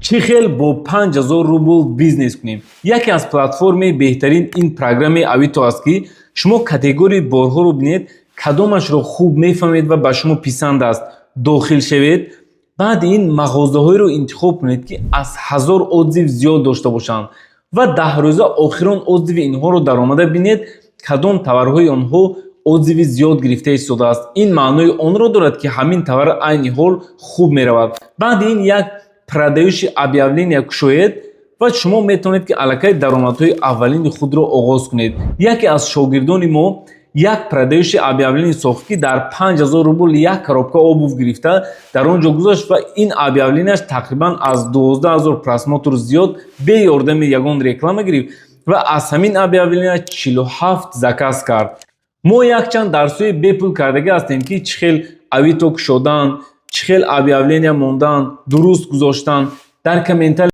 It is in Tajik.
Чӣ хел бо 5000 рубл бизнес кунем? Яке аз платформаи беҳтарин ин программаи Авито аст, ки шумо категорияи борҳоро бинед, кадомашро хуб мефаҳмед ва ба шумо писанд аст, дохил шавед. Баъди ин мағозаҳоеро интихоб кунед, ки аз 1000 отзыв зиёд дошта бошанд, ва 10 рӯза охирон отзыви инҳоро даромада бинед, кадом товарҳои онҳо отзыви зиёд гирифта истодааст. Ин маънои онро дорад, ки ҳамин товар айни ҳол хуб меравад. Баъди ин як продающий объявления кушоед ва шумо метавонед, ки аллакай даромадҳои аввалини худро оғоз кунед. Яке аз шогирдони мо як продающий объявление сохт, ки дар 5000 рубл як коробка обувь гирифта дар он ҷо гузошт, ва ин объявленияш тақрибан аз 12 000 просмотр зиёд бе ёрдами ягон реклама гирифт ва аз ҳамин объявления 47 заказ кард. Мо якчанд дарсҳои бепул кардагӣ ҳастем, ки чӣ хел Авито кушодан, чӣ хел объявления мондан, дуруст гузоштан дар комментарий.